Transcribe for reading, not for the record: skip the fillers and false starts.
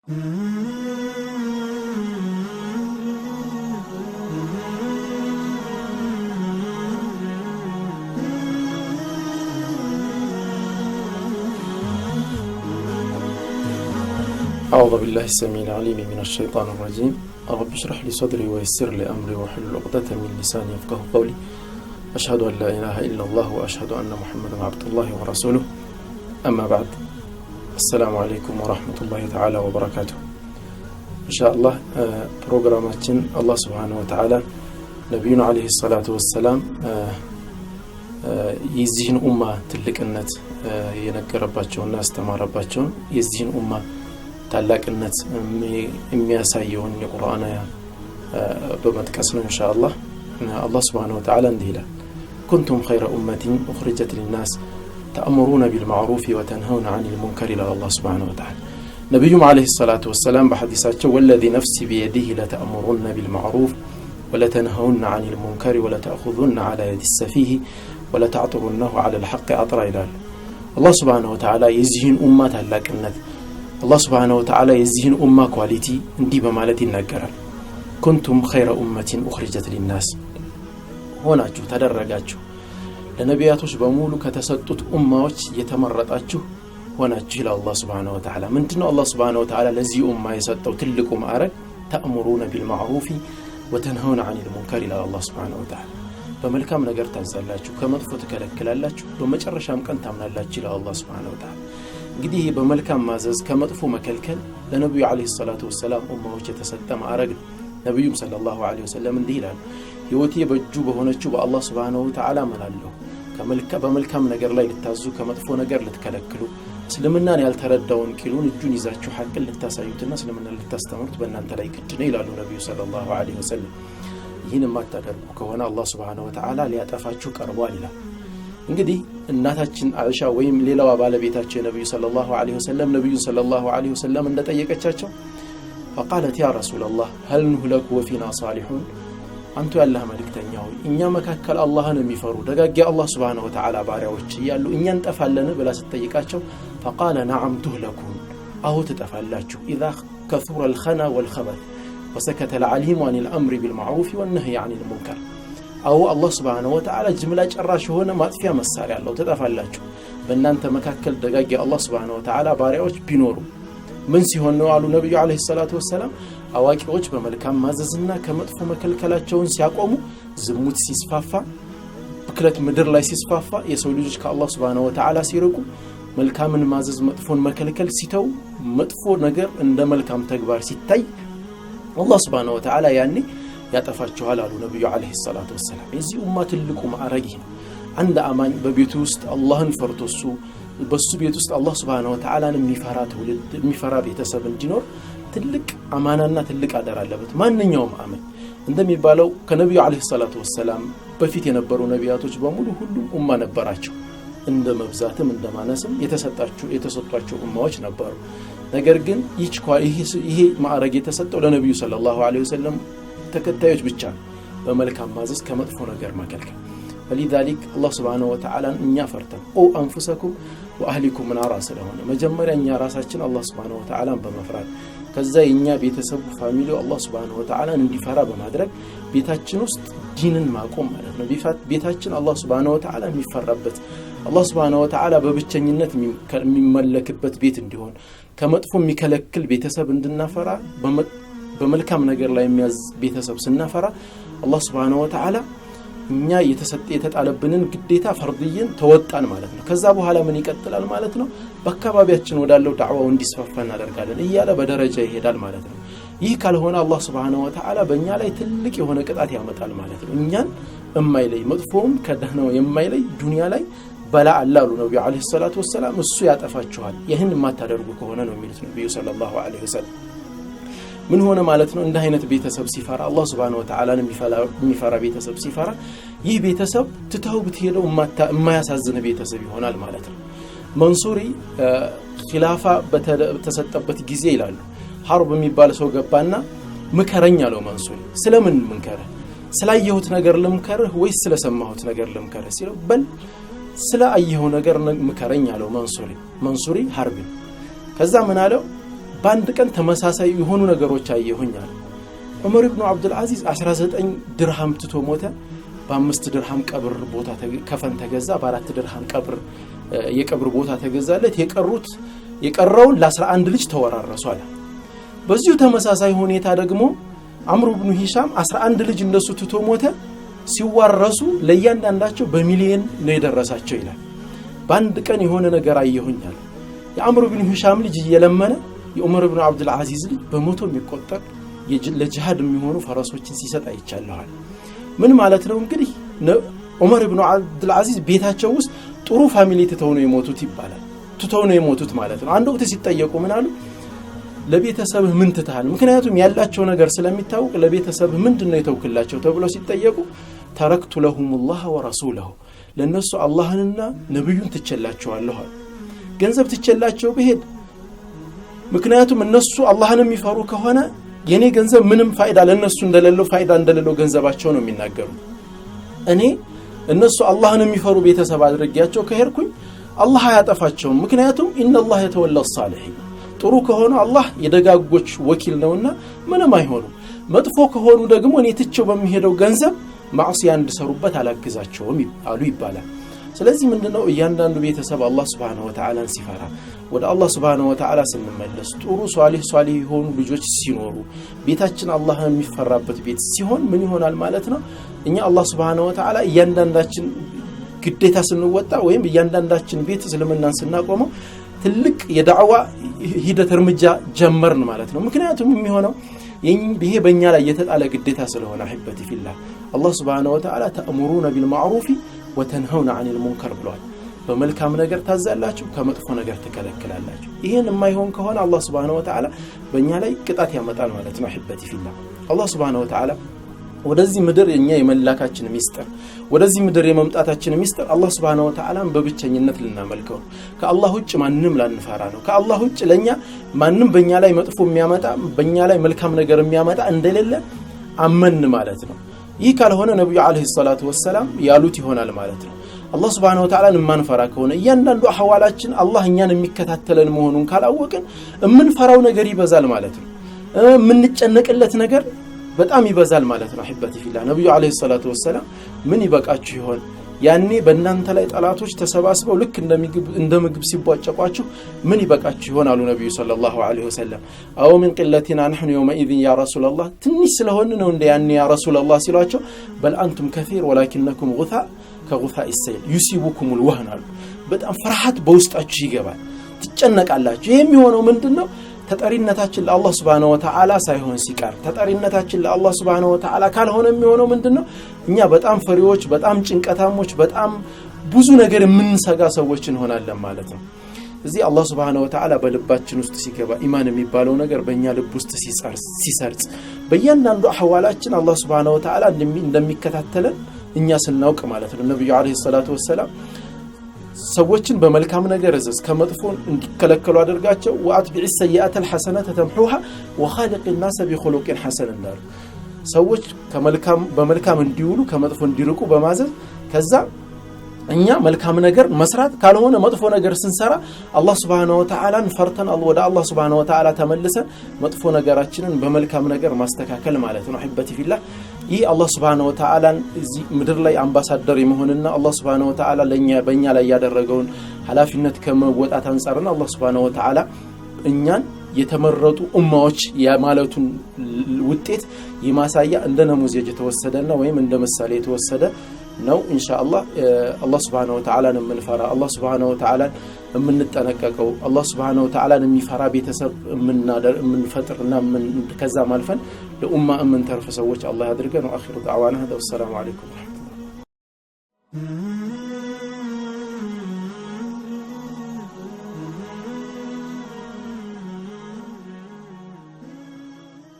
أعوذ بالله السميع العليم من الشيطان الرجيم. رب اشرح لي صدري ويسر لي أمري واحلل عقدة من لساني يفقهوا قولي. أشهد أن لا إله إلا الله وأشهد أن محمدا عبد الله ورسوله. أما بعد، السلام عليكم ورحمة الله تعالى وبركاته. إن شاء الله ፕሮግራማችን አላህ سبحانه وتعالى ነቢዩን عليه الصلاة والسلام የዚህን ኡማ ትልቅነት የነገረባቸውና ያስተማረባቸውን የዚህን ኡማ ታላቅነት የሚያሳየውን የቁርአን አያ በመጥቀስ ነው ኢንሻአላህ። አላህ سبحانه وتعالى እንዲህ ይላል: كنتم خير أمة أخرجت للناس تأمرون بالمعروف وتنهون عن المنكر ይላል አላህ سبحانه وتعالى። ነቢዩም عليه الصلاة والسلام በሐዲሳቸው والذي نفسي بيده لتأمرن بالمعروف ولتنهون عن المنكر ولتأخذن على يد السفيه ولتعطرنه على الحق عطرا ይላሉ። አላህ سبحانه وتعالى የዚህን ኡማ ታላቅነት፣ አላህ سبحانه وتعالى የዚህን ኡማ quality እንዲህ በማለት ይናገራል። كنتم خير أمة أخرجت للناس ሆናችሁ ተደረጋችሁ፣ ለነቢያቶች በሙሉ ከተሰጡት ኡማዎች የተመረጣችሁ ሆናችሁ ይላል አላህ سبحانه وتعالى። ምንድነው አላህ سبحانه وتعالى ለዚህ ኡማ የሰጠው ትልቁ ማዕረግ? تأمرون بالمعروف وتنهون عن المنكر ይላል አላህ سبحانه وتعالى። በመልካም ነገር ታዛላችሁ፣ ከመጥፎ ትከለክላላችሁ፣ በመጨረሻም ቀን ታምናላችሁ ይላል አላህ سبحانه وتعالى። እንግዲህ በመልካም ማዘዝ ከመጥፎ መከልከል ለነቢዩ عليه الصلاة والسلام ኡማዎች የተሰጠ ማዕረግ ነው። ነቢዩም صلى الله عليه وسلم እንዲህ ይላሉ: ህይወቴ በእጁ በሆነችው በአላህ سبحانه وتعالى እምላለሁ፣ በመልካም ነገር ላይ ልታዙ፣ ከመጥፎ ነገር ልትከለክሉ፣ እስልምናን ያልተረዳውን ቂሉን እጁን ይዛችሁ ሐቅን ልታሳዩትና እስልምናን ልታስተምሩት በእናንተ ላይ ግድ ነው ይላሉ ነቢዩ صلى الله عليه وسلم። ይህን የማታደርጉ ከሆነ አላህ سبحانه وتعالى ሊያጠፋችሁ ቀርቧል ይላል። እንግዲህ እናታችን አይሻ ወይም ሌላዋ ባለቤታቸው የነቢዩ صلى الله عليه وسلم ነቢዩን صلى الله عليه وسلم እንደጠየቀቻቸው فقالت يا رسول الله هل نهلك وفينا صالحون፣ አንቱ ያላህ መልእክተኛ ሆይ፣ እኛ መካከል አላህን የሚፈሩ ደጋግ አላህ سبحانه وتعالى ባሪያዎች እያሉ እኛ እንጠፋለን ብላ ስትጠይቃቸው فقال نعم تهلكون፣ አዎ ትጠፋላችሁ፣ إذا كثر الخنا والخبث وسكت العليم عن الأمر بالمعروف والنهي عن المنكر። አዎ አላህ سبحانه وتعالى ጅምላ ጨራሽ የሆነ ማጥፊያ መሳሪያ አለው፣ ትጠፋላችሁ። በእናንተ መካከል ደጋግ አላህ سبحانه وتعالى ባሪያዎች ቢኖሩ ምን ሲሆን ነው አሉ ነቢዩ عليه الصلاة والسلام፣ አዋቂዎች በመልካም ማዘዝና ከመጥፎ መከልከላቸውን ሲያቆሙ፣ ዝሙት ሲስፋፋ፣ ብክለት ምድር ላይ ሲስፋፋ፣ የሰው ልጆች ከአላህ سبحانه وتعالى ሲርቁ፣ መልካምን ማዘዝ መጥፎን መከልከል ሲተው፣ መጥፎ ነገር እንደ መልካም ተግባር ሲታይ አላህ سبحانه وتعالى ያኔ ያጠፋችኋል አሉ ነቢዩ عليه الصلاة والسلام። የዚህ ኡማ ትልቁ ማዕረግ ይህ ነው። አንድ አማኝ በቤቱ ውስጥ አላህን ፈርቶ እሱ በሱ ቤት ውስጥ አላህ سبحانه وتعالى ን የሚፈራ ትውልድ፣ የሚፈራ ቤተሰብ እንዲኖር ትልቅ አማናና ትልቅ አደራ አለበት። ማንኛውም አማኝ እንደሚባለው ከነቢዩ عليه الصلاة والسلام በፊት የነበሩ ነቢያቶች በሙሉ ሁሉም ኡማ ነበራቸው። እንደ መብዛትም እንደ ማነስም የተሰጧቸው ኡማዎች ነበሩ። ነገር ግን ይሄ ማዕረግ የተሰጠው ለነቢዩ صلى الله عليه وسلم ተከታዮች ብቻ ነው። በመልካም ማዘዝ ከመጥፎ ነገር መከልከል። فلذلك አላህ سبحانه وتعالى ን እኛ ፈርተን قوا أنفسكم وأهليكم نارا ስለሆነ መጀመሪያ እኛ ራሳችን አላህ سبحانه وتعالى ን በመፍራት ከዛ የእኛ ቤተሰቡ family ው አላህ سبحانه وتعالى ን እንዲፈራ በማድረግ ቤታችን ውስጥ ዲንን ማቆም ማለት ነው። ቤታችን አላህ سبحانه وتعالى የሚፈራበት፣ አላህ سبحانه وتعالى በብቸኝነት የሚመለክበት ቤት እንዲሆን፣ ከመጥፎ የሚከለክል ቤተሰብ እንድናፈራ፣ በመልካም ነገር ላይ የሚያዝ ቤተሰብ ስናፈራ አላህ سبحانه وتعالى እኛ የተሰጠ የተጣለብንን ግዴታ ፈርድይን ተወጣን ማለት ነው። ከዛ በኋላ ምን ይቀጥላል ማለት ነው? በአካባቢያችን ወዳለው ዳዕዋው እንዲስፋፋ እናደርጋለን እያለ በደረጃ ይሄዳል ማለት ነው። ይህ ካልሆነ አላህ سبحانه وتعالى በእኛ ላይ ትልቅ የሆነ ቅጣት ያመጣል ማለት ነው። እኛን የማይለይ፣ መጥፎውም ከደህናው የማይለይ ዱንያ ላይ በላ አለ አሉ ነቢዩ عليه الصلاة والسلام። እሱ ያጠፋችኋል ይህን የማታደርጉ ከሆነ ነው የሚሉት ነቢዩ صلى الله عليه وسلم። ምን ሆነ ማለት ነው? እንደ አይነት ቤተሰብ ሲፈራ፣ አላህ سبحانه وتعالى ን የሚፈራ ቤተሰብ ሲፈራ ይህ ቤተሰብ ትተው ብትሄደው የማያሳዝን ቤተሰብ ይሆናል ማለት ነው። መንሱሪ ኺላፋ በተሰጠበት ጊዜ ይላሉ ሐርብ የሚባል ሰው ገባና ምከረኝ አለው መንሱሪ። ስለምን ምንከርህ? ስላየሁት ነገር ልምከርህ ወይስ ስለሰማሁት ነገር ልምከርህ ሲለው በል ስለ አየኸው ነገር ምከረኝ አለው መንሱሪ። መንሱሪ ሐርብን ከዛ ምን አለው? በአንድ ቀን ተመሳሳይ የሆኑ ነገሮች አየሁኝ አለ። ዑመር ኢብኑ አብዱልዓዚዝ 19 ድርሃም ትቶ ሞተ። በ5 ድርሃም ቀብር ቦታ ከፈን ተገዛ። በ4 ድርሃም ቀብር የቀብር ቦታ ተገዛለት። የቀረውን ለ11 ልጅ ተወራረሱ አለ። በዚሁ ተመሳሳይ ሁኔታ ደግሞ አምሩ ኢብኑ ሂሻም 11 ልጅ እንደሱ ትቶ ሞተ። ሲዋረሱ ለእያንዳንዳቸው በሚሊየን ነው የደረሳቸው ይላል። በአንድ ቀን የሆነ ነገር አየሁኝ አለ። የአምሩ ኢብኑ ሂሻም ልጅ እየለመነ የዑመር ኢብኑ አብዱልዓዚዝ ልጅ በመቶ የሚቆጠር ለጂሃድ የሚሆኑ ፈረሶችን ሲሰጥ አይቻለሁ። ምን ማለት ነው እንግዲህ ዑመር ኢብኑ አብዱልዓዚዝ ቤታቸው ውስጥ ጥሩ family ትተው ነው የሞቱት ይባላል። ትተው ነው የሞቱት ማለት ነው። አንድ ወቅት ሲጠየቁ ምን አሉ? ለቤተሰብህ ምን ትተሃል? ምክንያቱም ያላቸው ነገር ስለሚታወቅ ለቤተሰብህ ምንድነው የተውክላቸው ተብሎ ሲጠየቁ ተረክቱ ለሁሙላህ ወረሱለሁ፣ ለነሱ አላህንና ነብዩን ትቼላቸዋለሁ አሉ። ገንዘብ ትቼላቸው ብሄድ ምክንያቱም እነሱ አላህን የሚፈሩ ከሆነ የኔ ገንዘብ ምንም ፋይዳ ለነሱ እንደሌለው ፋይዳ እንደሌለው ገንዘባቸው ነው የሚናገሩት። እኔ እነሱ አላህን የሚፈሩ ቤተሰብ አድርጌያቸው ከሄድኩኝ አላህ አያጠፋቸውም። ምክንያቱም ኢነላህ የተወላ الصالحين፣ ጥሩ ከሆኑ አላህ የደጋጎች ወኪል ነውና ምንም አይሆኑም። መጥፎ ከሆኑ ደግሞ እኔ ትቼው በሚሄደው ገንዘብ ማዕሲያ እንዲሰሩበት አላግዛቸውም አሉ ይባላል። ስለዚህ ምንድነው እያንዳንዱ ቤተሰብ አላህ Subhanahu Wa Ta'ala ሲፈራ ወደ አላህ Subhanahu Wa Ta'ala ስንመለስ ጥሩ ሷሊህ ሷሊህ የሆኑ ልጆች ሲኖሩ ቤታችን አላህ የሚፈራበት ቤት ሲሆን ምን ይሆናል ማለት ነው? እኛ አላህ Subhanahu Wa Ta'ala እያንዳንዳችን ግዴታ ስንወጣ ወይም እያንዳንዳችን ቤት እስልምናን ስናቆመው ትልቅ የዳዕዋ ሂደት እርምጃ ጀመርን ማለት ነው። ምክንያቱም የሚሆነው ይሄ በእኛ ላይ የተጣለ ግዴታ ስለሆነ أحبتي في الله አላህ Subhanahu Wa Ta'ala تأمرون بالمعروف وتنهون عن المنكر ብሏል። በመልካም ነገር ታዛላችሁ፣ ከመጥፎ ነገር ትከለክላላችሁ። ይሄን የማይሆን ከሆነ አላህ Subhanahu Wa Ta'ala በእኛ ላይ ቅጣት ያመጣል ማለት ነው። أحبتي في الله አላህ Subhanahu Wa Ta'ala ወደዚህ ምድር የኛ የመላካችን ሚስጥር ወደዚህ ምድር የመምጣታችን ሚስጥር አላህ Subhanahu Wa Ta'ala በብቸኝነት ልናመልከው ነው። ከአላህ ውጭ ማንም ላንፈራ ነው። ከአላህ ውጭ ለኛ ማንም በእኛ ላይ መጥፎ የሚያመጣ በእኛ ላይ መልካም ነገር የሚያመጣ እንደሌለ አመን ማለት ነው። ይህ ካልሆነ ነብዩ አለይሂ ሰላቱ ወሰላም ያሉት ይሆናል ማለት ነው። አላህ Subhanahu Wa Ta'ala የማንፈራ ከሆነ እያንዳንዱ አህዋላችን አላህ እኛን የሚከታተለን መሆኑን ካላወቅን የምንፈራው ነገር ይበዛል ማለት ነው። የምንጨነቅለት ነገር በጣም ይበዛል ማለት ነው። أحبتي في الله ነብዩ አለይሂ ሰላቱ ወሰላም ምን ይበቃችሁ ይሆን ያኔ በእናንተ ላይ ጠላቶች ተሰባስበው ልክ እንደ ምግብ ሲቧጨቋችሁ ምን ይበቃችሁ ይሆን አሉ ነብዩ صلى الله عليه وسلم። أو من قلتنا نحن يومئذ يا رسول الله፣ ትንሽ ስለሆን ነው እንደ ያኔ يا رسول الله ሲሏቸው بل أنتم كثير ولكنكم غثاء كغثاء السيل يصيبكم الوهن አሉ። በጣም ፍርሃት በውስጣችሁ ይገባል፣ ትጨነቃላችሁ። ይሄ የሚሆነው ምንድነው? ተጠሪነታችን ለአላህ Subhanahu Wa Ta'ala ሳይሆን ሲቀር፣ ተጠሪነታችን ለአላህ Subhanahu Wa Ta'ala ካልሆነ የሚሆነው ምንድነው? እኛ በጣም ፈሪዎች፣ በጣም ጭንቀታሞች፣ በጣም ብዙ ነገር የምንሰጋ ሰዎች እንሆናለን ማለት ነው። እዚህ አላህ Subhanahu Wa Ta'ala በልባችን ውስጥ ሲገባ ኢማን የሚባለው ነገር በእኛ ልብ ውስጥ ሲሰርጽ በእያንዳንዱ አህዋላችን አላህ Subhanahu Wa Ta'ala እንደሚከታተለን እኛ ስናውቅ ማለት ነው። ነብዩ አለይሂ ሰላቱ ወሰላም ሰዎችን በመልካም ነገር እዘዝ፣ ከመጥፎ እንዲከለከሉ አድርጋቸው፣ ወአትቢዕ ሰይአተ الحسنة ተምሑሃ ወኻሊቅ الناس بخلق حسن እንዳሉ ሰዎች ከመልካም በመልካም እንዲውሉ ከመጥፎ እንዲርቁ በማዘዝ ከዛ እኛ መልካም ነገር መስራት ካልሆነ መጥፎ ነገር ስንሰራ አላህ Subhanahu Wa Ta'ala ፈርተን ወደ አላህ Subhanahu Wa Ta'ala ተመልሰን መጥፎ ነገራችንን በመልካም ነገር ማስተካከል ማለት ነው። أحبتي في الله ይህ አላህ Subhanahu Wa Ta'ala እዚህ ምድር ላይ አምባሳደር የመሆንና አላህ Subhanahu Wa Ta'ala ለኛ በእኛ ላይ ያደረገውን ኃላፊነት ከመወጣት አንፃርና አላህ Subhanahu Wa Ta'ala እኛን የተመረጡ ኡማዎች የማለቱን ውጤት የማሳያ እንደ ነሙዜጅ የተወሰደና ወይም እንደ ምሳሌ የተወሰደ ነው። ኢንሻአላህ አላህ Subhanahu Wa Ta'ala የምንፈራ አላህ Subhanahu Wa Ta'ala የምንጠነቀቀው አላህ Subhanahu Wa Ta'ala የሚፈራ ቤተሰብ የምንፈጥርና ከዛም አልፈን ለኡማ የምንተርፍ ሰዎች አላህ ያድርገን። ወአኺሩ ዳዕዋና ወሰላሙ አለይኩም ወራህመቱላህ።